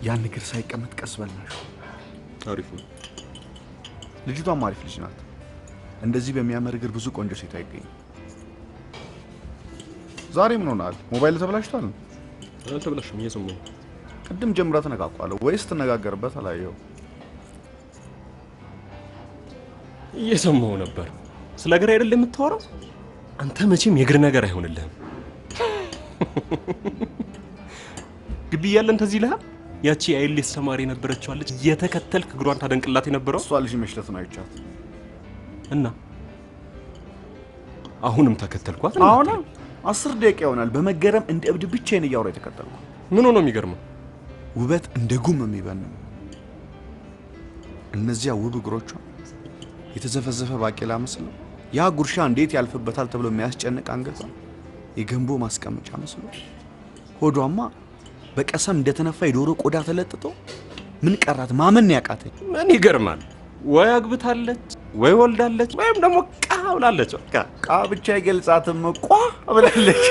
ያን እግር ሳይቀመጥ ቀስ በልናሽ። አሪፍ ነው። ልጅቷም አሪፍ ልጅ ናት። እንደዚህ በሚያምር እግር ብዙ ቆንጆ ሴት አይገኝም። ዛሬ ምን ሆናል? ሞባይል ተበላሽቷል? አልተበላሽም፣ እየሰማሁ ነው። ቅድም ጀምራ ተነቃቋለሁ ወይስ ትነጋገርበት አላየው። እየሰማሁ ነበር። ስለ እግር አይደል የምታወራው? አንተ መቼም የእግር ነገር አይሆንልህም። ግቢ እያለን ትዝ ይልሃል? ያቺ የአይሌስ ተማሪ የነበረችዋ ልጅ እየተከተልክ እግሯን ታደንቅላት የነበረው እሷ ልጅ መሽለት ነው አይቻት እና አሁንም ተከተልኳት። አሁን 10 ደቂቃ ይሆናል በመገረም እንደ እብድ ብቻዬን እያወራ የተከተልኩ። ምን ሆኖ የሚገርመው ውበት እንደ ጉም የሚበን እነዚያ ውብ እግሮቿ የተዘፈዘፈ ባቄላ መስለው፣ ያ ጉርሻ እንዴት ያልፍበታል ተብሎ የሚያስጨንቅ አንገቷ የገንቦ ማስቀመጫ መስሎ፣ ሆዷማ በቀሰም እንደተነፋ የዶሮ ቆዳ ተለጥጦ ምን ቀራት ማመን ያቃተኝ። ምን ይገርማል? ወይ አግብታለች ወይ ወልዳለች ወይም ደግሞ ቃ ብላለች። በቃ ቃ ብቻ አይገልጻትም፣ ቋ ብላለች።